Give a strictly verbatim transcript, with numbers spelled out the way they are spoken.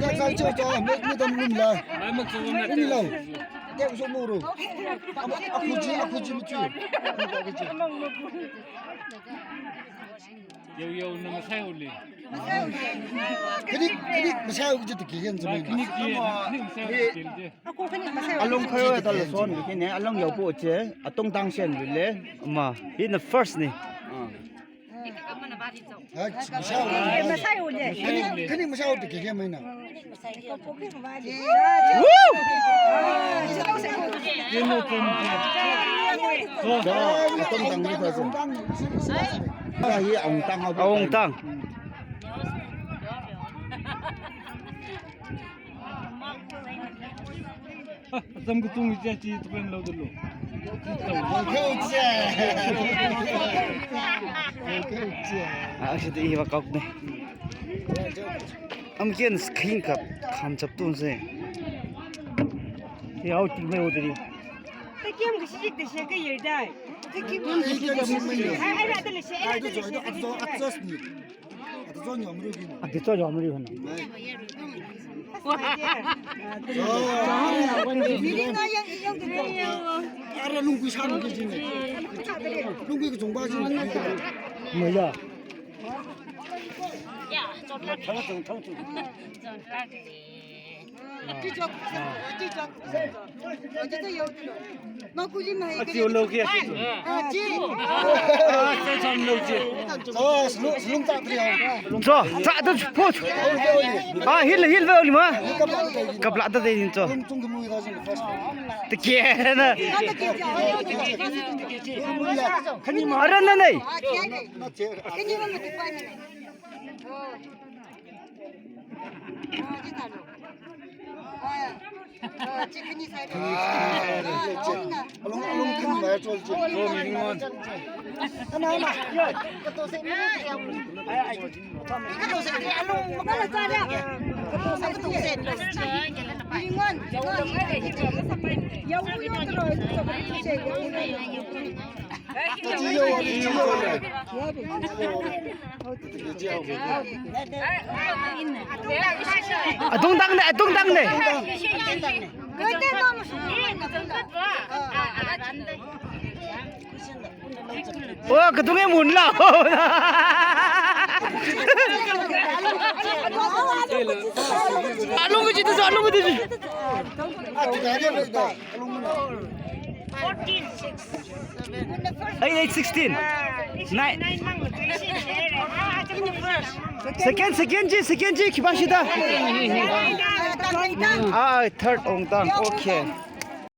Tek sai cho cho, me, me dam lum la. Mai mak chu mak. Ni lo. Tek so mo ro. Am, akhuji, akhuji mi chu. Yo, yo, na masai uli. Kani, kani masai uli tu kigen zami. Kani ki, kani masai uli je. Alung khayo ta la son, kini alung yo po che, atong tang shen le, ma, hi na first ni. Ah. Hai, masai uli. Masai uli. Kani, kani masai uli kigen mai na. Woo! Kino kum ke. So, atong tang ni pa so. Hi aung tang, aung tang. Atam katung icha chi tukan lo dulu. Ah, shi tu iwa kok ne. Am kian screen kap kham chap tun se. Yau ting mai odri. Ta kiam ka shi da shi ka yerdai. Ta kiam ka shi da shi. Ai, ai, ra da shi, ai, ra da shi. Ati cho yom ri hin. Ati cho yom ri hin. Ara lungkui san ki jin. Lungkui ka chungba jin. Maya. Cho, cha da pho. Ah, hil, hil ve lima. Kapla da de cho. Te ke na. Ara na nei. Atung tang ne, atung tang ne. Oh, katung e mun la. Alung kaji tu, alung kaji tu. Eight, eight, sixteen. Nine. Second, second ji, second ji, khipā shida. Ah, third ongtang. Okay.